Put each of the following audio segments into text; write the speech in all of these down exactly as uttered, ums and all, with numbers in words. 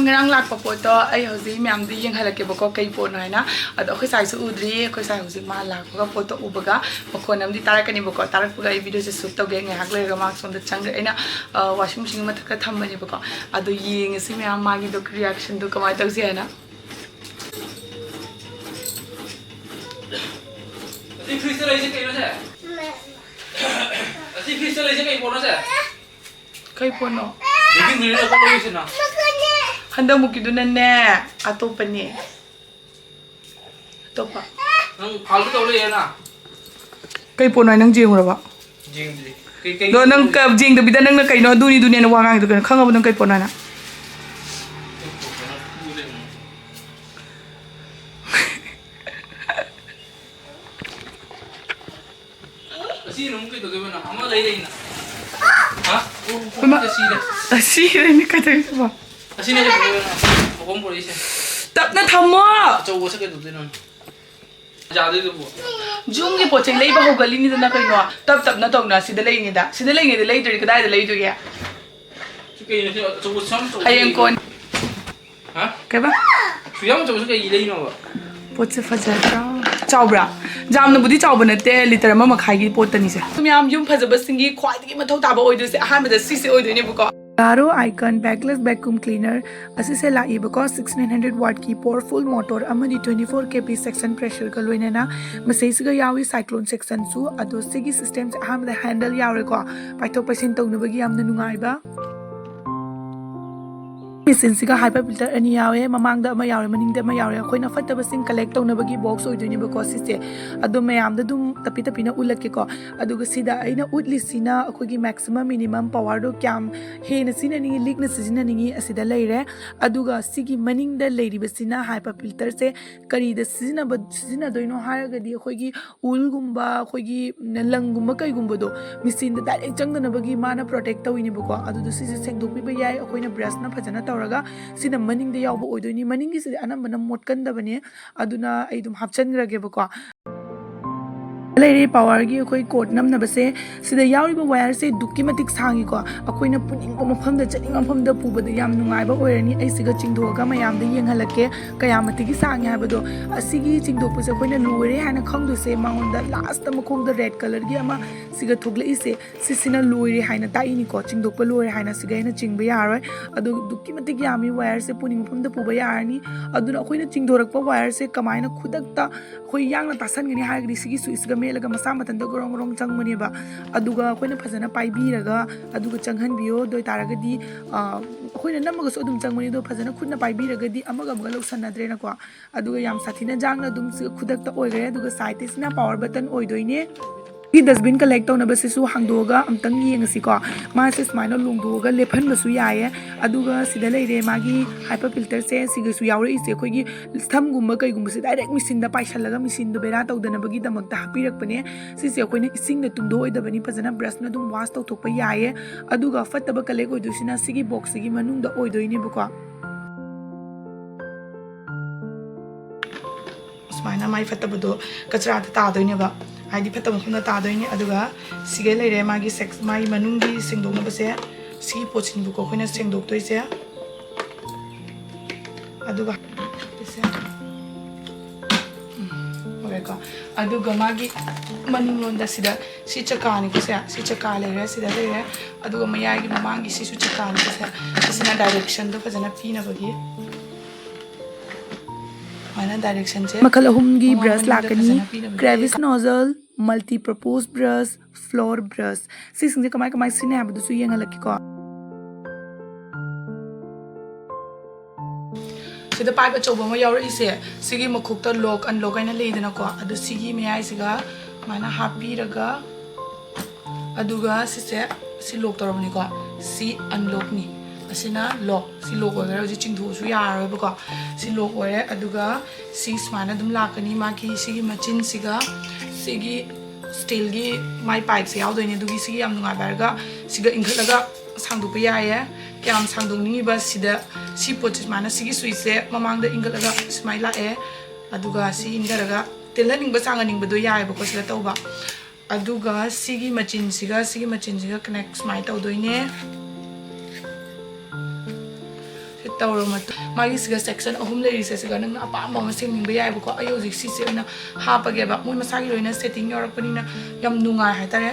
ꯉꯔꯥꯡ ꯂꯥꯛꯄ ꯄꯣꯠꯇꯣ ꯑꯩ ꯍꯧꯖꯤꯛ ꯃꯌꯥꯝꯗ ꯌꯦꯡꯍꯜꯂꯛꯀꯦꯕꯀꯣ, ꯀꯩ ꯄꯣꯠꯅꯣ ꯍꯥꯏꯅ꯫ ꯑꯗꯣ ꯑꯩꯈꯣꯏ ꯁꯥꯏꯁꯨ ꯎꯗ꯭ꯔꯤ꯫ ꯑꯩꯈꯣꯏ ꯁꯥꯏ ꯍꯧꯖꯤꯛ ꯃꯥ ꯂꯥꯛꯄꯒ ꯄꯣꯠꯇꯣ ꯎꯕꯒ ꯃꯈꯣꯟ ꯑꯃꯗꯤ ꯇꯥꯔꯛꯀꯅꯤꯕꯀꯣ꯫ ꯇꯥꯔꯛꯄꯒ ꯑꯩ ꯚꯤꯗꯤꯑꯣꯁꯦ ꯁꯨꯠ ꯇꯧꯒꯦ꯫ ꯉꯥꯏꯍꯥꯛ ꯂꯩꯔꯒ ꯃꯥ ꯁꯣꯝꯗ ꯆꯪꯈ꯭ꯔꯦ꯫ ꯑꯩꯅ ꯋꯥꯁꯤꯡ ꯃꯦꯆꯤꯟꯒꯤ ꯃꯊꯛꯇ ꯊꯝꯕꯅꯦꯕꯀꯣ꯫ ꯑꯗꯣ ꯌꯦꯡꯉꯁꯤ ꯃꯌꯥꯝ ꯃꯥꯒꯤꯗꯣ ꯔꯤꯌꯦꯛꯁꯟꯗꯣ ꯀꯃꯥꯏꯅ ꯇꯧꯁꯤ ꯍꯥꯏꯅ꯫ ꯑꯁꯤ ꯐ꯭ꯔꯤꯖꯇ ꯂꯩꯁꯦ ꯀꯩꯅꯣꯁꯦ? ꯑꯁꯤ ꯐ꯭ꯔꯤꯖꯇ ꯂꯩꯁꯦ ꯀꯩ ꯄꯣꯠꯅꯣꯁꯦ? ꯀꯩ ꯄꯣꯠꯅꯣ? ꯕꯦꯕꯤ ꯃꯤꯅꯔꯦꯜ ꯋꯥꯇꯔ ꯂꯩꯁꯤꯅ꯫ ꯍꯟꯗꯛꯃꯨꯛꯀꯤꯗꯨꯅꯅꯦ, ꯑꯇꯣꯞꯄꯅꯦ꯫ ꯑꯇꯣꯞꯄ꯫ ꯅꯪ ꯐꯥꯜꯇꯨ ꯇꯧ ꯂꯩꯌꯦꯅ꯫ ꯀꯩ ꯄꯣꯠꯅꯣ ꯍꯥꯏ ꯅꯪ ꯌꯦꯡꯉꯨꯔꯕ? ꯌꯦꯡꯗ꯭ꯔꯤ꯫ ꯀꯩ, ꯀꯩ ꯑꯗꯣ ꯅꯪ ꯀꯩ ꯀ-, ꯌꯦꯡꯗꯕꯤꯗ ꯅꯪꯅ ꯀꯩꯅꯣ ꯑꯗꯨꯅꯤ ꯑꯗꯨꯅꯦꯅ ꯋꯥ ꯉꯥꯡꯉꯤꯗꯣ ꯀꯩꯅꯣ? ꯈꯪꯉꯕ ꯅꯪ ꯀꯩ ꯄꯣꯠꯅꯣ ꯍꯥꯏꯅ? ꯑꯁꯤꯅ ꯑꯃꯨꯛ ꯀꯩꯗꯧꯗꯣꯏꯕ ꯅꯪ? ꯑꯃ ꯂꯩ ꯂꯩꯅ꯫ ꯍꯥ? ꯑꯣ, ꯍꯩꯃꯥ꯫ ꯑꯁꯤꯅꯦ꯫ ꯑꯁꯤꯅꯦ ꯀꯩꯗꯧꯔꯤꯕ? ꯑꯁꯤꯅꯦ ꯀꯩꯗꯧꯗꯣꯏꯕ ꯅꯪ? ꯃꯈꯣꯡ ꯄꯨꯔꯛꯏꯁꯦ꯫ ꯇꯞꯅ ꯊꯝꯃꯣ꯫ ꯑꯆꯧꯕꯁꯦ ꯀꯩꯗꯧꯗꯣꯏꯅꯣ? ꯌꯥꯗꯣꯏꯗꯨꯕꯨ꯫ ꯌꯨꯝꯒꯤ ꯄꯣꯠ ꯆꯩ ꯂꯩꯕ ꯍꯧꯒꯠꯂꯤꯅꯤꯗꯅ ꯀꯩꯅꯣ? ꯇꯞ ꯇꯞꯅ ꯇꯧꯅ꯫ ꯁꯤꯗ ꯂꯩꯔꯤꯉꯩꯗ꯫ ꯁꯤꯗ ꯂꯩꯔꯤꯉꯩꯗ ꯂꯩꯗ꯭ꯔꯗꯤ ꯀꯗꯥꯏꯗ ꯂꯩꯗꯣꯏꯒꯦ? ꯁꯤ ꯀꯩꯅꯣ? ꯁꯤ ꯑꯆꯧꯕ ꯁꯨꯌꯥꯝ ꯑꯆꯧꯕ ꯍꯌꯦꯡ ꯂꯩ꯫ ꯀꯣꯟ꯫ ꯍꯥ? ꯀꯩꯕ? ꯁꯨꯌꯥꯝ ꯑꯆꯧꯕꯁꯦ ꯀꯩꯒꯤ ꯂꯩꯅꯣꯕ? ꯄꯣꯠꯁꯦ ꯐꯖꯗ꯭ꯔꯣ? ꯆꯥꯎꯕ꯭ꯔꯥ? ꯌꯥꯝꯅꯕꯨꯗꯤ ꯆꯥꯎꯕ ꯅꯠꯇꯦ, ꯂꯤꯇꯔ ꯑꯃ ꯃꯈꯥꯏꯒꯤ ꯄꯣꯠꯇꯅꯤꯁꯦ꯫ ꯃꯌꯥꯝ ꯌꯨꯝ ꯐꯖꯕꯁꯤꯡꯒꯤ ꯈ꯭ꯋꯥꯏꯗꯒꯤ ꯃꯊꯧ ꯇꯥꯕ ꯑꯣꯏꯗꯣꯏꯁꯦ ꯑꯍꯥꯟꯕꯗ ꯁꯤꯁꯦ ꯑꯣꯏꯗꯣꯏꯅꯦꯕꯀꯣ꯫ Claro Icon Backless Vacuum Cleaner ꯑꯁꯤꯁꯦ ꯂꯥꯛꯏꯕꯀꯣ, sixteen hundred wattꯀꯤ powerful motor ꯑꯃꯗꯤ twenty four K P suction pressureꯒ ꯂꯣꯏꯅꯅ꯫ ꯃꯁꯤꯁꯤꯒ ꯌꯥꯎꯏ cyclone suctionꯁꯨ꯫ ꯑꯗꯣ ꯁꯤꯒꯤ systemꯁꯦ ꯑꯍꯥꯟꯕꯗ handle ꯌꯥꯎꯔꯦꯀꯣ, ꯄꯥꯏꯊꯣꯛ ꯄꯥꯏꯁꯤꯟ ꯇꯧꯅꯕꯒꯤ ꯌꯥꯝꯅ ꯅꯨꯡꯉꯥꯏꯕ꯫ ꯃꯦꯆꯤꯟꯁꯤꯒ ꯍꯥꯏꯄꯔ ꯐꯤꯜꯇꯔ ꯑꯅꯤ ꯌꯥꯎꯋꯦ, ꯃꯃꯥꯡꯗ ꯑꯃ ꯌꯥꯎꯔꯦ, ꯃꯅꯤꯡꯗ ꯑꯃ ꯌꯥꯎꯔꯦ꯫ ꯑꯩꯈꯣꯏꯅ ꯐꯠꯇꯕꯁꯤꯡ ꯀꯂꯦꯛ ꯇꯧꯅꯕꯒꯤ ꯕꯣꯛꯁ ꯑꯣꯏꯗꯣꯏꯅꯦꯕꯀꯣ ꯁꯤꯁꯦ꯫ ꯑꯗꯣ ꯃꯌꯥꯝꯗ ꯑꯗꯨꯝ ꯇꯞꯄꯤ ꯇꯞꯄꯤꯅ ꯎꯠꯂꯛꯀꯦꯀꯣ꯫ ꯑꯗꯨꯒ ꯁꯤꯗ ꯑꯩꯅ ꯎꯠꯂꯤꯁꯤꯅ ꯑꯩꯈꯣꯏꯒꯤ maximum minimum powerꯗꯣ ꯀꯌꯥꯝ ꯍꯦꯟꯅ ꯁꯤꯖꯤꯟꯅꯅꯤꯡꯉꯤ, ꯂꯤꯛꯅ ꯁꯤꯖꯤꯟꯅꯅꯤꯡꯉꯤ ꯑꯁꯤꯗ ꯂꯩꯔꯦ꯫ ꯑꯗꯨꯒ ꯁꯤꯒꯤ ꯃꯅꯤꯡꯗ ꯂꯩꯔꯤꯕꯁꯤꯅ ꯍꯥꯏꯄꯔ ꯐꯤꯜꯇꯔꯁꯦ ꯀꯔꯤꯗ ꯁꯤꯖꯤꯟꯅꯕ, ꯁꯤꯖꯤꯟꯅꯗꯣꯏꯅꯣ ꯍꯥꯏꯔꯒꯗꯤ ꯑꯩꯈꯣꯏꯒꯤ ꯎꯜꯒꯨꯝꯕ, ꯑꯩꯈꯣꯏꯒꯤ ꯂꯪꯒꯨꯝꯕ ꯀꯩꯒꯨꯝꯕꯗꯣ ꯃꯦꯆꯤꯟꯗ direct ꯆꯪꯗꯅꯕꯒꯤ ꯃꯥꯅ protect ꯇꯧꯋꯤꯅꯦꯕꯀꯣ꯫ ꯑꯗꯨꯗ ꯁꯤꯁꯦ ꯁꯦꯡꯗꯣꯛꯄꯤꯕ ꯌꯥꯏ ꯑꯩꯈꯣꯏꯅ brushꯅ ꯐꯖꯅ ꯇꯧꯔꯒ꯫ ꯁꯤꯅ ꯃꯅꯤꯡꯗ ꯌꯥꯎꯕ ꯑꯣꯏꯗꯣꯏꯅꯤ꯫ ꯃꯅꯤꯡꯒꯤꯁꯤꯗꯤ ꯑꯅꯝꯕꯅ ꯃꯣꯠꯀꯟꯗꯕꯅꯦ, ꯑꯗꯨꯅ ꯑꯩ ꯑꯗꯨꯝ ꯍꯥꯞꯆꯤꯟꯈ꯭ꯔꯒꯦꯕꯀꯣ꯫ ꯂꯩꯔꯦ ꯄꯥꯋꯔꯒꯤ ꯑꯩꯈꯣꯏ ꯀꯣꯔꯠ ꯅꯝꯅꯕꯁꯦ꯫ ꯁꯤꯗ ꯌꯥꯎꯔꯤꯕ ꯋꯥꯌꯔꯁꯦ ꯑꯗꯨꯛꯀꯤ ꯃꯇꯤꯛ ꯁꯥꯡꯉꯤꯀꯣ꯫ ꯑꯩꯈꯣꯏꯅ ꯄꯨꯅꯤꯡꯕ ꯃꯐꯝꯗ, ꯆꯠꯅꯤꯡꯕ ꯃꯐꯝꯗ ꯄꯨꯕꯗ ꯌꯥꯝ ꯅꯨꯡꯉꯥꯏꯕ ꯑꯣꯏꯔꯅꯤ꯫ ꯑꯩ ꯁꯤꯒ ꯆꯤꯡꯊꯣꯛꯑꯒ ꯃꯌꯥꯝꯗ ꯌꯦꯡꯍꯜꯂꯛꯀꯦ ꯀꯌꯥ ꯃꯇꯤꯛꯀꯤ ꯁꯥꯡꯉꯦ ꯍꯥꯏꯕꯗꯣ꯫ ꯑꯁꯤꯒꯤ ꯆꯤꯡꯊꯣꯛꯄꯁꯦ ꯑꯩꯈꯣꯏꯅ ꯂꯣꯏꯔꯦ ꯍꯥꯏꯅ ꯈꯪꯗꯣꯏꯁꯦ ꯃꯉꯣꯟꯗ ꯂꯥꯁꯇ ꯃꯈꯣꯡꯗ ꯔꯦꯗ ꯀꯂꯔꯒꯤ ꯑꯃ ꯁꯤꯒ ꯊꯣꯛꯂꯛꯏꯁꯦ, ꯁꯤꯁꯤꯅ ꯂꯣꯏꯔꯦ ꯍꯥꯏꯅ ꯇꯥꯛꯏꯅꯤꯀꯣ, ꯆꯤꯡꯊꯣꯛꯄ ꯂꯣꯏꯔꯦ ꯍꯥꯏꯅ꯫ ꯁꯤꯒ ꯍꯦꯟꯅ ꯆꯤꯡꯕ ꯌꯥꯔꯣꯏ꯫ ꯑꯗꯨ ꯑꯗꯨꯛꯀꯤ ꯃꯇꯤꯛ ꯌꯥꯝꯃꯤ꯫ ꯋꯥꯌꯔꯁꯦ ꯄꯨꯅꯤꯡꯕ ꯃꯐꯝꯗ ꯄꯨꯕ ꯌꯥꯔꯅꯤ꯫ ꯑꯗꯨꯅ ꯑꯩꯈꯣꯏꯅ ꯆꯤꯡꯊꯣꯔꯛꯄ ꯋꯥꯌꯔꯁꯦ ꯀꯃꯥꯏꯅ ꯈꯨꯗꯛꯇ ꯑꯩꯈꯣꯏ ꯌꯥꯡꯅ ꯇꯥꯁꯟꯒꯅꯤ ꯍꯥꯏꯔꯒꯗꯤ ꯁꯤꯒꯤ ꯁ꯭ꯋꯤꯆꯁꯤꯒ ꯃꯦꯠꯂꯒ ꯃꯁꯥ ꯃꯊꯟꯇ ꯒꯣꯔꯣꯡ ꯒꯣꯔꯣꯡ ꯆꯪꯕꯅꯦꯕ꯫ ꯑꯗꯨꯒ ꯑꯩꯈꯣꯏꯅ ꯐꯖꯅ ꯄꯥꯏꯕꯤꯔꯒ ꯑꯗꯨꯒ ꯆꯪꯍꯟꯕꯤꯌꯣ꯫ ꯑꯗꯨ ꯑꯣꯏꯇꯥꯔꯒꯗꯤ, ꯑ, ꯑꯩꯈꯣꯏꯅ ꯅꯝꯃꯒꯁꯨ ꯑꯗꯨꯝ ꯆꯪꯕꯅꯤ, ꯑꯗꯣ ꯐꯖꯅ ꯈꯨꯠꯅ ꯄꯥꯏꯕꯤꯔꯒꯗꯤ ꯑꯃꯒ ꯑꯃꯒ ꯂꯧꯁꯟꯅꯗ꯭ꯔꯦꯅꯀꯣ꯫ ꯑꯗꯨꯒ ꯌꯥꯝ ꯁꯥꯊꯤꯅ ꯌꯥꯡꯅ ꯑꯗꯨꯝ ꯁꯤ ꯈꯨꯗꯛꯇ ꯑꯣꯏꯈ꯭ꯔꯦ꯫ ꯑꯗꯨꯒ ꯁꯥꯏꯗꯇꯁꯤꯅ ꯄꯥꯋꯔ ꯕꯇꯟ ꯑꯣꯏꯗꯣꯏꯅꯦ꯫ ꯁꯤ ꯗꯁꯕꯤꯟ ꯀꯂꯦꯛ ꯇꯧꯅꯕꯁꯤꯁꯨ ꯍꯥꯡꯗꯣꯛꯑꯒ ꯑꯝꯇꯪ ꯌꯦꯡꯉꯁꯤꯀꯣ꯫ ꯃꯥꯁꯦ ꯁꯨꯃꯥꯏꯅ ꯂꯣꯡꯗꯣꯛꯑꯒ ꯂꯦꯞꯍꯟꯕꯁꯨ ꯌꯥꯏꯌꯦ꯫ ꯑꯗꯨꯒ ꯁꯤꯗ ꯂꯩꯔꯦ ꯃꯥꯒꯤ ꯍꯥꯏꯄꯔ ꯐꯤꯜꯇꯔꯁꯦ, ꯁꯤꯒꯁꯨ ꯌꯥꯎꯔꯛꯏꯁꯦ ꯑꯩꯈꯣꯏꯒꯤ ꯁꯝꯒꯨꯝꯕ ꯀꯩꯒꯨꯝꯕꯁꯦ ꯗꯥꯏꯔꯦꯛ ꯃꯦꯆꯤꯟꯗ ꯄꯥꯏꯁꯜꯂꯒ ꯃꯦꯆꯤꯟꯗꯣ ꯕꯦꯔꯥ ꯇꯧꯗꯅꯕꯒꯤꯗꯃꯛꯇ ꯍꯥꯞꯄꯤꯔꯛꯄꯅꯦ꯫ ꯁꯤꯁꯦ ꯑꯩꯈꯣꯏꯅ ꯏꯁꯤꯡꯗ ꯇꯨꯡꯗꯣꯛꯑꯣꯏꯗꯕꯅꯤ, ꯐꯖꯅ ꯕ꯭ꯔꯁꯅ ꯑꯗꯨꯝ ꯋꯥꯁ ꯇꯧꯊꯣꯛꯄ ꯌꯥꯏꯌꯦ꯫ ꯑꯗꯨꯒ ꯐꯠꯇꯕ ꯀꯂꯦꯛ ꯑꯣꯏꯗꯣꯏꯁꯤꯅ ꯁꯤꯒꯤ ꯕꯣꯛꯁꯁꯤꯒꯤ ꯃꯅꯨꯡꯗ ꯑꯣꯏꯗꯣꯏꯅꯦꯕꯀꯣ꯫ ꯁꯨꯃꯥꯏꯅ ꯃꯥꯏ ꯐꯠꯇꯕꯗꯣ ꯀꯆꯔꯥꯗ ꯇꯥꯗꯣꯏꯅꯦꯕ, ꯍꯥꯏꯗꯤ ꯐꯠꯇꯕ ꯃꯐꯝꯗ ꯇꯥꯗꯣꯏꯅꯦ꯫ ꯑꯗꯨꯒ ꯁꯤꯒ ꯂꯩꯔꯦ ꯃꯥꯒꯤ ꯁꯦꯛꯁ, ꯃꯥꯒꯤ ꯃꯅꯨꯡꯒꯤ ꯁꯦꯡꯗꯣꯛꯅꯕꯁꯦ꯫ ꯁꯤꯒꯤ ꯄꯣꯠꯁꯤꯡꯗꯨꯀꯣ ꯑꯩꯈꯣꯏꯅ ꯁꯦꯡꯗꯣꯛꯇꯣꯏꯁꯦ꯫ ꯑꯗꯨꯒ ꯁꯦ, ꯎꯝ, ꯂꯣꯏꯔꯦꯀꯣ꯫ ꯑꯗꯨꯒ ꯃꯥꯒꯤ ꯃꯅꯤꯡꯂꯣꯝꯗ ꯁꯤꯗ ꯁꯤ ꯆꯀꯥꯅꯤꯀꯣ ꯁꯦ, ꯁꯤ ꯆꯀꯥ ꯂꯩꯔꯦ, ꯁꯤꯗ ꯂꯩꯔꯦ꯫ ꯑꯗꯨꯒ ꯃꯌꯥꯏꯒꯤ ꯃꯃꯥꯡꯒꯤ ꯁꯤꯁꯨ ꯆꯀꯥꯅꯤꯀꯣ ꯁꯦ꯫ ꯁꯤꯁꯤꯅ ꯗꯥꯏꯔꯦꯛꯁꯟꯗꯣ ꯐꯖꯅ ꯄꯤꯅꯕꯒꯤ꯫ ꯁꯨꯃꯥꯏꯅ ꯗꯥꯏꯔꯦꯛꯁꯟꯁꯦ ꯃꯈꯜ ꯑꯍꯨꯝꯒꯤ ꯃꯃꯥꯡ ꯕ꯭ꯔꯁ ꯃꯅꯤꯡꯗ ꯂꯥꯛꯀꯅꯤ꯫ ꯐꯖꯅ ꯄꯤꯅꯕꯒꯤ꯫ Crevice nozzle, multi purpose brush, floor brush. ꯁꯤꯁꯤꯡꯁꯦ ꯀꯃꯥꯏ ꯀꯃꯥꯏ ꯁꯤꯖꯤꯟꯅꯩ ꯍꯥꯏꯕꯗꯨꯁꯨ ꯌꯦꯡꯍꯜꯂꯛꯀꯦꯀꯣ꯫ ꯁꯤꯗ ꯄꯥꯏꯞ ꯑꯆꯧꯕ ꯑꯃ ꯌꯥꯎꯔꯛꯏꯁꯦ, ꯁꯤꯒꯤ ꯃꯈꯣꯛꯇ ꯂꯣꯛ ꯑꯟꯂꯣꯛ ꯍꯥꯏꯅ ꯂꯩꯗꯅꯀꯣ, ꯑꯗꯨ ꯁꯤꯒꯤ ꯃꯌꯥꯏꯁꯤꯒ ꯁꯨꯃꯥꯏꯅ ꯍꯥꯞꯄꯤꯔꯒ, ꯑꯗꯨꯒ ꯁꯤꯁꯦ, ꯁꯤ ꯂꯣꯛ ꯇꯧꯔꯕꯅꯤꯀꯣ, ꯁꯤ ꯑꯟꯂꯣꯛꯅꯤ꯫ ꯑꯁꯤꯅ ꯂꯣꯛ, ꯁꯤ ꯂꯣꯛ ꯑꯣꯏꯈ꯭ꯔꯦ꯫ ꯍꯧꯖꯤꯛ ꯆꯤꯡꯊꯣꯛꯑꯁꯨ ꯌꯥꯔꯔꯣꯏꯕꯀꯣ꯫ ꯁꯤ ꯂꯣꯛ ꯑꯣꯏꯔꯦ꯫ ꯑꯗꯨꯒ ꯁꯤ ꯁꯨꯃꯥꯏꯅ ꯑꯗꯨꯝ ꯂꯥꯛꯀꯅꯤ꯫ ꯃꯥꯒꯤ ꯁꯤꯒꯤ ꯃꯆꯤꯟꯁꯤꯒ ꯁꯤꯒꯤ ꯁ꯭ꯇꯤꯜꯒꯤ ꯃꯥꯏ ꯄꯥꯏꯞꯁꯦ ꯌꯥꯎꯗꯣꯏꯅꯦ꯫ ꯑꯗꯨꯒꯤ ꯁꯤꯒꯤ ꯌꯥꯝ ꯅꯨꯡꯉꯥꯏꯕ ꯍꯥꯏꯔꯒ ꯁꯤꯒ ꯏꯟꯈꯠꯂꯒ ꯁꯥꯡꯗꯣꯛꯄ ꯌꯥꯏꯌꯦ꯫ ꯀꯌꯥꯝ ꯁꯥꯡꯗꯣꯛꯅꯤꯡꯉꯤꯕ ꯁꯤꯗ, ꯁꯤ ꯄꯣꯠꯁꯦ ꯁꯨꯃꯥꯏꯅ ꯁꯤꯒꯤ ꯁ꯭ꯋꯤꯆꯁꯦ ꯃꯃꯥꯡꯗ ꯏꯟꯈꯠꯂꯒ ꯁꯨꯃꯥꯏꯅ ꯂꯥꯛꯑꯦ꯫ ꯑꯗꯨꯒ ꯁꯤ ꯏꯟꯊꯔꯒ ꯇꯦꯜꯍꯟꯅꯤꯡꯕ ꯆꯥꯡꯍꯟꯅꯤꯡꯕꯗꯣ ꯌꯥꯏꯑꯕꯀꯣ ꯁꯤꯗ ꯇꯧꯕ꯫ ꯑꯗꯨꯒ ꯁꯤꯒꯤ ꯃꯆꯤꯟꯁꯤꯒ ꯁꯤꯒꯤ ꯃꯆꯤꯟꯁꯤꯒ ꯀꯅꯦꯛ ꯁꯨꯃꯥꯏꯅ ꯇꯧꯗꯣꯏꯅꯦ꯫ ꯁꯤ ꯇꯧꯔꯕ ꯃꯇꯨꯡ ꯃꯥꯒꯤ ꯁꯤꯒ ꯁꯦꯛꯁꯟ ꯑꯍꯨꯝ ꯂꯩꯔꯤꯁꯦ, ꯁꯤꯒ ꯅꯪꯅ ꯑꯄꯥꯝꯕ ꯑꯃ ꯁꯦꯝꯅꯤꯡꯕ ꯌꯥꯏꯑꯕꯀꯣ꯫ ꯑꯩ ꯍꯧꯖꯤꯛ ꯁꯤꯁꯦ ꯑꯣꯏꯅ ꯍꯥꯞꯄꯒꯦꯕ, ꯃꯣꯏ ꯃꯁꯥꯒꯤ ꯂꯣꯏꯅ ꯁꯦꯠꯇꯤꯡ ꯌꯥꯎꯔꯛꯄꯅꯤꯅ ꯌꯥꯝ ꯅꯨꯡꯉꯥꯏ ꯍꯥꯏꯇꯥꯔꯦ꯫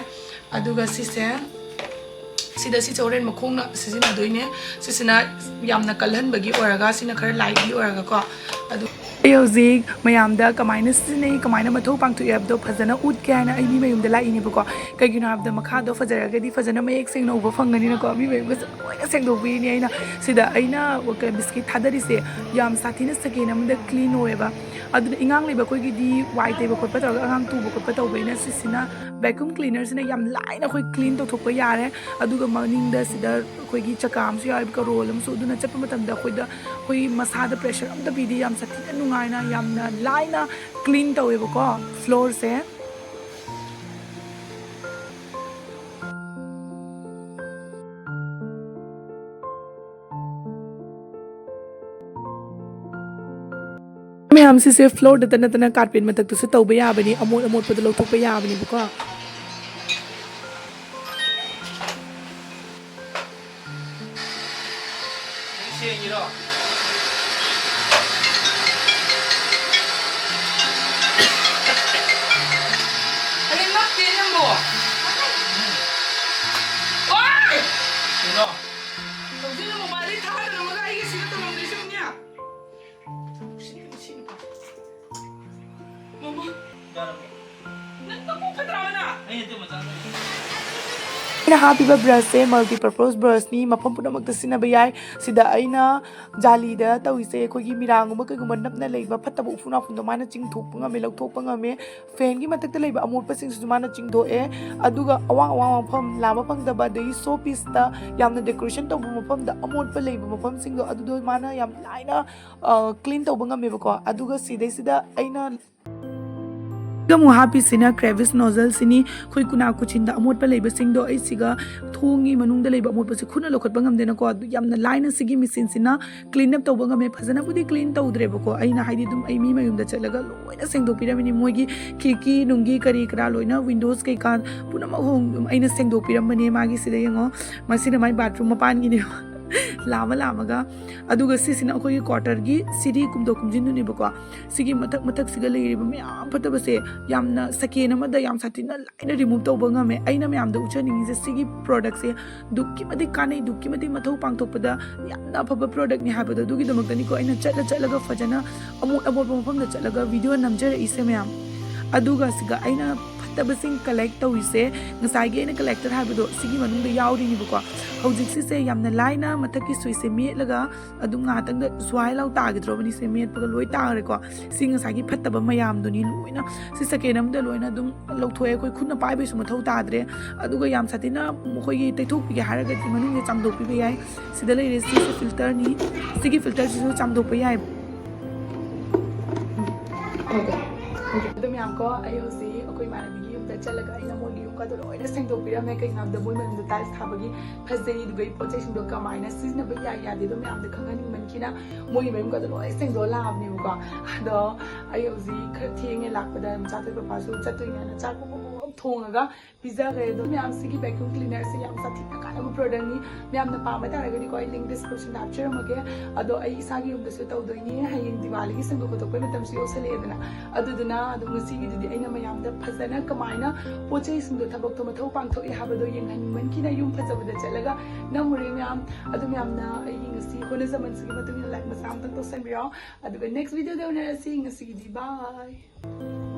ꯑꯗꯨꯒ ꯁꯤꯁꯦ ꯁꯤꯗ ꯁꯤꯁꯦ ꯍꯣꯔꯦꯟ ꯃꯈꯣꯡꯅ ꯁꯤꯖꯤꯟꯅꯗꯣꯏꯅꯦ꯫ ꯁꯤꯁꯤꯅ ꯌꯥꯝꯅ ꯀꯜꯍꯟꯕꯒꯤ ꯑꯣꯏꯔꯒ, ꯁꯤꯅ ꯈꯔ ꯂꯥꯏꯠꯀꯤ ꯑꯣꯏꯔꯒꯀꯣ꯫ ꯑꯗꯨ ꯑꯩ ꯍꯧꯖꯤꯛ ꯃꯌꯥꯝꯗ ꯀꯃꯥꯏꯅ ꯁꯤꯖꯤꯟꯅꯩ, ꯀꯃꯥꯏꯅ ꯃꯊꯧ ꯄꯥꯡꯊꯣꯛꯏ ꯍꯥꯏꯕꯗꯣ ꯐꯖꯅ ꯎꯠꯀꯦ ꯍꯥꯏꯅ ꯑꯩ ꯃꯤ ꯃꯌꯨꯝꯗ ꯂꯥꯛꯏꯅꯦꯕꯀꯣ꯫ ꯀꯩꯒꯤꯅꯣ ꯍꯥꯏꯕꯗ ꯃꯈꯥꯗꯣ ꯐꯖꯔꯒꯗꯤ ꯐꯖꯅ ꯃꯌꯦꯛ ꯁꯦꯡꯅ ꯎꯕ ꯐꯪꯒꯅꯤꯅꯀꯣ꯫ ꯃꯤ ꯃꯌꯨꯝꯒꯁꯨ ꯂꯣꯏꯅ ꯁꯦꯡꯗꯣꯛꯄꯤꯔꯤꯅꯤ ꯑꯩꯅ꯫ ꯁꯤꯗ ꯑꯩꯅ ꯕꯤꯁꯀꯤꯠ ꯊꯥꯗꯔꯤꯁꯦ ꯌꯥꯝ ꯁꯥꯊꯤꯅ ꯁꯦꯀꯦꯟ ꯑꯃꯗ ꯀ꯭ꯂꯤꯟ ꯑꯣꯏꯌꯦꯕ꯫ ꯑꯗꯨꯅ ꯏꯉꯥꯡ ꯂꯩꯕ ꯑꯩꯈꯣꯏꯒꯤꯗꯤ ꯋꯥꯏ ꯇꯩꯕ ꯈꯣꯠꯄ ꯇꯧꯔꯒ ꯑꯉꯥꯡ ꯇꯨꯕ ꯈꯣꯠꯄ ꯇꯧꯕꯅꯤꯅ ꯁꯤꯁꯤꯅ ꯚꯦꯀ꯭ꯌꯨꯝ ꯀ꯭ꯂꯤꯅꯔꯁꯤꯅ ꯌꯥꯝ ꯂꯥꯏꯅ ꯑꯩꯈꯣꯏ ꯀ꯭ꯂꯤꯟ ꯇꯧꯊꯣꯛꯄ ꯌꯥꯔꯦ꯫ ꯑꯗꯨꯒ ꯃꯅꯤꯡꯗ ꯁꯤꯗ ꯑꯩꯈꯣꯏꯒꯤ ꯆꯀꯥ ꯑꯃꯁꯨ ꯌꯥꯎꯋꯦꯕꯀꯣ, ꯔꯣꯜ ꯑꯃꯁꯨ꯫ ꯑꯗꯨꯅ ꯆꯠꯄ ꯃꯇꯝꯗ ꯑꯩꯈꯣꯏꯗ, ꯑꯩꯈꯣꯏ ꯃꯁꯥꯗ ꯄ꯭ꯔꯦꯁꯔ ꯑꯝꯇ ꯄꯤꯗꯦ, ꯌꯥꯝ ꯁꯥꯊꯤꯅ ꯅꯨꯡꯉꯥꯏꯅ ꯌꯥꯝꯅ ꯂꯥꯏꯅ ꯀ꯭ꯂꯤꯟ ꯇꯧꯋꯦꯕꯀꯣ ꯐ꯭ꯂꯣꯔꯁꯦ꯫ ꯃꯌꯥꯝꯁꯤꯁꯦ ꯐ꯭ꯂꯣꯔꯗꯇ ꯅꯠꯇꯅ ꯀꯥꯔꯄꯦꯠ ꯃꯊꯛꯇꯁꯨ ꯇꯧꯕ ꯌꯥꯕꯅꯤ, ꯑꯃꯣꯠ ꯑꯃꯣꯠꯄꯗꯣ ꯂꯧꯊꯣꯛꯄ ꯌꯥꯕꯅꯦꯕꯀꯣ꯫ ꯁꯦꯡꯉꯤꯔꯣ? ꯑꯩ ꯉꯛꯇꯦ ꯅꯪꯕꯣ꯫ ꯑꯣꯏ! ꯀꯩꯅꯣ? ꯍꯧꯖꯤꯛꯅ ꯃꯣꯕꯥꯏꯜꯗꯩ ꯊꯥꯗꯅ ꯑꯃꯒ ꯑꯩꯒꯤ ꯁꯤꯗ ꯇꯧꯔꯝꯗꯣꯏꯁꯦ ꯌꯦꯡꯉꯨꯅꯦ꯫ ꯃꯃꯥ, ꯅꯪ ꯅꯀꯣꯛ ꯐꯠꯇ꯭ꯔꯕ ꯅꯪ? ꯑꯩ ꯅꯠꯇꯦ, ꯃꯆꯥꯅ꯫ ꯑꯩꯅ ꯍꯥꯞꯄꯤꯕ ꯕ꯭ꯔꯁꯁꯦ ꯃꯜꯇꯤ ꯄꯔꯄꯣꯁ ꯕ꯭ꯔꯁꯅꯤ, ꯃꯐꯝ ꯄꯨꯝꯅꯃꯛꯇ ꯁꯤꯖꯤꯟꯅꯕ ꯌꯥꯏ꯫ ꯁꯤꯗ ꯑꯩꯅ ꯖꯥꯂꯤꯗ ꯇꯧꯔꯤꯁꯦ, ꯑꯩꯈꯣꯏꯒꯤ ꯃꯤꯔꯥꯡꯒꯨꯝꯕ ꯀꯩꯒꯨꯝꯕ ꯅꯞꯅ ꯂꯩꯕ ꯐꯠꯇꯕ ꯎꯐꯨꯟ ꯋꯥꯐꯨꯟꯗꯣ ꯃꯥꯅ ꯆꯤꯡꯊꯣꯛꯄ ꯉꯝꯃꯦ, ꯂꯧꯊꯣꯛꯄ ꯉꯝꯃꯦ꯫ ꯐꯦꯟꯒꯤ ꯃꯊꯛꯇ ꯂꯩꯕ ꯑꯃꯣꯠꯄꯁꯤꯡꯁꯤꯁꯨ ꯃꯥꯅ ꯆꯤꯡꯊꯣꯛꯑꯦ꯫ ꯑꯗꯨꯒ ꯑꯋꯥꯡ ꯑꯋꯥꯡꯕ ꯃꯐꯝ, ꯂꯥꯝꯕ ꯐꯪꯗꯕ, ꯑꯗꯒꯤ ꯁꯣ ꯄꯤꯁꯇ ꯌꯥꯝꯅ ꯗꯦꯀꯣꯔꯦꯁꯟ ꯇꯧꯕ ꯃꯐꯝꯗ ꯑꯃꯣꯠꯄ ꯂꯩꯕ ꯃꯐꯝꯁꯤꯡꯗꯣ ꯑꯗꯨꯗꯣ ꯃꯥꯅ ꯌꯥꯝ ꯂꯥꯏꯅ ꯀ꯭ꯂꯤꯟ ꯇꯧꯕ ꯉꯝꯃꯦꯕꯀꯣ꯫ ꯑꯗꯨꯒ ꯁꯤꯗꯩꯁꯤꯗ ꯑꯩꯅ ꯑꯗꯨꯒ ꯑꯃꯨꯛ ꯍꯥꯞꯄꯤꯁꯤꯅ ꯀ꯭ꯔꯦꯕꯤꯁ ꯅꯣꯖꯜꯁꯤꯅꯤ꯫ ꯑꯩꯈꯣꯏ ꯈꯨꯅꯥ ꯈꯨꯆꯤꯟꯗ ꯑꯃꯣꯠꯄ ꯂꯩꯕꯁꯤꯡꯗꯣ ꯑꯩ ꯁꯤꯒ ꯊꯣꯡꯒꯤ ꯃꯅꯨꯡꯗ ꯂꯩꯕ ꯑꯃꯣꯠꯄꯁꯦ ꯈꯨꯠꯅ ꯂꯧꯈꯠꯄ ꯉꯝꯗꯦꯅꯀꯣ, ꯑꯗꯨ ꯌꯥꯝꯅ ꯂꯥꯏꯅ ꯁꯤꯒꯤ ꯃꯦꯆꯤꯟꯁꯤꯅ ꯀ꯭ꯂꯤꯟ ꯑꯞ ꯇꯧꯕ ꯉꯝꯃꯦ꯫ ꯐꯖꯅꯕꯨꯗꯤ ꯀ꯭ꯂꯤꯟ ꯇꯧꯗ꯭ꯔꯦꯕꯀꯣ, ꯑꯩꯅ ꯍꯥꯏꯗꯤ ꯑꯗꯨꯝ ꯑꯩ ꯃꯤ ꯃꯌꯨꯝꯗ ꯆꯠꯂꯒ ꯂꯣꯏꯅ ꯁꯦꯡꯗꯣꯛꯄꯤꯔꯝꯃꯤꯅꯤ꯫ ꯃꯣꯏꯒꯤ ꯈꯤꯔꯀꯤ ꯅꯨꯡꯒꯤ ꯀꯔꯤ ꯀꯔꯥ ꯂꯣꯏꯅ, ꯋꯤꯟꯗꯣꯁ ꯀꯩꯀꯥ ꯄꯨꯝꯅꯃꯛ ꯍꯣꯡ-, ꯑꯗꯨꯝ ꯑꯩꯅ ꯁꯦꯡꯗꯣꯛꯄꯤꯔꯝꯕꯅꯦ ꯃꯥꯒꯤ꯫ ꯁꯤꯗ ꯌꯦꯡꯉꯣ, ꯃꯁꯤꯅ ꯃꯥꯏ ꯕꯥꯠꯔꯨꯝ ꯃꯄꯥꯟꯒꯤꯅꯦꯕ꯫ ꯂꯥꯝꯃ ꯂꯥꯝꯃꯒ꯫ ꯑꯗꯨꯒ ꯁꯤꯁꯤꯅ ꯑꯩꯈꯣꯏꯒꯤ ꯀ꯭ꯋꯥꯇꯔꯒꯤ ꯁꯤꯗꯤ ꯀꯨꯝꯗꯣꯛ ꯀꯨꯝꯁꯤꯟꯗꯨꯅꯦꯕꯀꯣ꯫ ꯁꯤꯒꯤ ꯃꯊꯛ ꯃꯊꯛꯁꯤꯒ ꯂꯩꯔꯤꯕ ꯃꯌꯥꯝ ꯐꯠꯇꯕꯁꯦ ꯌꯥꯝꯅ ꯁꯦꯀꯦꯟ ꯑꯃꯗ ꯌꯥꯝ ꯁꯥꯊꯤꯅ ꯂꯥꯏꯅ ꯔꯤꯃꯨꯚ ꯇꯧꯕ ꯉꯝꯃꯦ꯫ ꯑꯩꯅ ꯃꯌꯥꯝꯗ ꯎꯠꯆꯅꯤꯡꯉꯤꯁꯦ ꯁꯤꯒꯤ ꯄ꯭ꯔꯣꯗꯛꯁꯦ ꯑꯗꯨꯛꯀꯤ ꯃꯇꯤꯛ ꯀꯥꯟꯅꯩ, ꯑꯗꯨꯛꯀꯤ ꯃꯇꯤꯛ ꯃꯊꯧ ꯄꯥꯡꯊꯣꯛꯄꯗ ꯌꯥꯝꯅ ꯑꯐꯕ ꯄ꯭ꯔꯣꯗꯛꯅꯤ ꯍꯥꯏꯕꯗꯣ꯫ ꯑꯗꯨꯒꯤꯗꯃꯛꯇꯅꯤꯀꯣ ꯑꯩꯅ ꯆꯠꯂ ꯆꯠꯂꯒ ꯐꯖꯅ ꯑꯃꯣꯠ ꯑꯃꯣꯠꯄ ꯃꯐꯝꯗ ꯆꯠꯂꯒ ꯚꯤꯗꯤꯑꯣ ꯅꯝꯖꯔꯛꯏꯁꯦ ꯃꯌꯥꯝ꯫ ꯑꯗꯨꯒ ꯁꯤꯒ ꯑꯩꯅ ꯐꯠꯇꯕꯁꯤꯡ ꯀꯂꯦꯛ ꯇꯧꯔꯤꯁꯦ, ꯉꯁꯥꯏꯒꯤ ꯑꯩꯅ ꯀꯂꯦꯛꯇꯔ ꯍꯥꯏꯕꯗꯣ ꯁꯤꯒꯤ ꯃꯅꯨꯡꯗ ꯌꯥꯎꯔꯤꯅꯦꯕꯀꯣ꯫ ꯍꯧꯖꯤꯛꯁꯤꯁꯦ ꯌꯥꯝꯅ ꯂꯥꯏꯅ ꯃꯊꯛꯀꯤ ꯁ꯭ꯋꯤꯆꯁꯦ ꯃꯦꯠꯂꯒ ꯑꯗꯨꯝ ꯉꯥꯏꯍꯥꯛꯇꯪꯗ ꯁ꯭ꯋꯥꯏ ꯂꯥꯎ ꯇꯥꯈꯤꯗ꯭ꯔꯣꯕꯅꯤꯁꯦ, ꯃꯦꯠꯄꯒ ꯂꯣꯏ ꯇꯥꯈ꯭ꯔꯦꯀꯣ꯫ ꯁꯤ ꯉꯁꯥꯏꯒꯤ ꯐꯠꯇꯕ ꯃꯌꯥꯝꯗꯨꯅꯤ ꯂꯣꯏꯅ꯫ ꯁꯤ ꯁꯦꯀꯦꯟ ꯑꯃꯗ ꯂꯣꯏꯅ ꯑꯗꯨꯝ ꯂꯧꯊꯣꯛꯑꯦ꯫ ꯑꯩꯈꯣꯏ ꯈꯨꯠꯅ ꯄꯥꯏꯕꯩꯁꯨ ꯃꯊꯧ ꯇꯥꯗ꯭ꯔꯦ꯫ ꯑꯗꯨꯒ ꯌꯥꯝ ꯁꯥꯊꯤꯅ ꯃꯈꯣꯏꯒꯤ ꯇꯩꯊꯣꯛꯄꯤꯒꯦ ꯍꯥꯏꯔꯒꯗꯤ ꯃꯅꯨꯡꯗ ꯆꯥꯝꯊꯣꯛꯄꯤꯕ ꯌꯥꯏ꯫ ꯁꯤꯗ ꯂꯩꯔꯦ, ꯁꯤꯁꯨ ꯐꯤꯜꯇꯔꯅꯤ꯫ ꯁꯤꯒꯤ ꯐꯤꯜꯇꯔꯁꯤꯁꯨ ꯆꯥꯝꯊꯣꯛꯄ ꯌꯥꯏ꯫ ꯑꯗꯨ ꯃꯌꯥꯝ ꯀꯣ, ꯑꯩ ꯍꯧꯖꯤꯛ ꯑꯩꯈꯣꯏ ꯏꯃꯥꯟꯅꯕꯤꯒꯤ ꯌꯨꯝꯗ ꯆꯠꯂꯒ ꯑꯩꯅ ꯃꯣꯏꯒꯤ ꯌꯨꯝꯒꯗꯣ ꯂꯣꯏꯅ ꯁꯦꯡꯗꯣꯛꯄꯤꯔꯝꯃꯦ꯫ ꯀꯩꯒꯤꯅꯣ ꯍꯥꯏꯕꯗ ꯃꯣꯏ ꯃꯌꯨꯝꯗ ꯇꯥꯏꯜꯁ ꯊꯥꯕꯒꯤ ꯐꯖꯩ, ꯑꯗꯨꯒ ꯑꯩ ꯄꯣꯠ ꯆꯩꯁꯤꯡꯗꯣ ꯀꯃꯥꯏꯅ ꯁꯤꯖꯤꯟꯅꯕ ꯌꯥꯏ ꯌꯥꯗꯦꯗꯣ ꯃꯌꯥꯝꯗꯣ ꯈꯪꯍꯟꯅꯤꯡꯃꯟꯈꯤꯅ ꯃꯣꯏꯒꯤ ꯃꯌꯨꯝꯒꯗꯣ ꯂꯣꯏ ꯁꯦꯡꯗꯣꯛꯑ ꯂꯥꯛꯑꯕꯅꯦꯕꯀꯣ꯫ ꯑꯗꯣ ꯑꯩ ꯍꯧꯖꯤꯛ ꯈꯔ ꯊꯦꯡꯉꯦ ꯂꯥꯛꯄꯗ, ꯃꯆꯥꯊꯣꯏ ꯄꯄꯥꯁꯨ ꯆꯠꯇꯣꯏꯅꯦꯅ ꯆꯥꯛ ꯄꯣꯞ ꯄꯣꯞ ꯄꯣꯞ ꯊꯣꯡꯉꯒ ꯄꯤꯖꯈ꯭ꯔꯦ꯫ ꯑꯗꯣ ꯃꯌꯥꯝꯁꯤꯒꯤ ꯚꯦꯀ꯭ꯌꯨꯝ ꯀ꯭ꯂꯤꯅꯔꯁꯦ ꯌꯥꯝ ꯁꯥꯊꯤꯅ ꯀꯥꯟꯅꯕ ꯄ꯭ꯔꯣꯗꯛꯅꯤ꯫ ꯃꯌꯥꯝꯅ ꯄꯥꯝꯕ ꯇꯥꯔꯒꯗꯤꯀꯣ, ꯑꯩ ꯂꯤꯡ ꯗꯤꯁꯀ꯭ꯔꯤꯞꯁꯟꯗ ꯍꯥꯞꯆꯔꯝꯃꯒꯦ꯫ ꯑꯗꯣ ꯑꯩ ꯏꯁꯥꯒꯤ ꯌꯨꯝꯗꯁꯨ ꯇꯧꯗꯣꯏꯅꯤ꯫ ꯍꯌꯦꯡ ꯗꯤꯋꯥꯂꯤꯒꯤ ꯁꯦꯡꯗꯣꯛ ꯈꯣꯠꯇꯣꯛꯄꯩ ꯃꯇꯝꯁꯨ ꯌꯧꯁꯜꯂꯛꯑꯦꯗꯅ꯫ ꯑꯗꯨꯗꯨꯅ ꯑꯗꯨꯝ ꯉꯁꯤꯒꯤꯗꯨꯗꯤ ꯑꯩꯅ ꯃꯌꯥꯝꯗ ꯐꯖꯅ ꯀꯃꯥꯏꯅ ꯄꯣꯠ ꯆꯩꯁꯤꯡꯗꯣ ꯊꯕꯛꯇꯣ ꯃꯊꯧ ꯄꯥꯡꯊꯣꯛꯏ ꯍꯥꯏꯕꯗꯣ ꯌꯦꯡꯍꯟꯅꯤꯡꯃꯟꯈꯤꯅ ꯌꯨꯝ ꯐꯖꯕꯗ ꯆꯠꯂꯒ ꯅꯝꯃꯨꯔꯦ ꯃꯌꯥꯝ꯫ ꯑꯗꯨ ꯃꯌꯥꯝꯅ ꯑꯩꯒꯤ ꯉꯁꯤ ꯍꯣꯠꯅꯖꯃꯟꯁꯤꯒꯤ ꯃꯇꯨꯡ ꯏꯟꯅ ꯂꯥꯏꯛ ꯃꯆꯥ ꯑꯃꯇꯪ ꯇꯧꯁꯟꯕꯤꯔꯣ꯫ ꯑꯗꯨꯒ ꯅꯦꯛꯁ ꯚꯤꯗꯤꯑꯣꯗ ꯎꯅꯔꯁꯤ꯫ ꯉꯁꯤꯒꯤꯗꯤ ꯕꯥꯏ꯫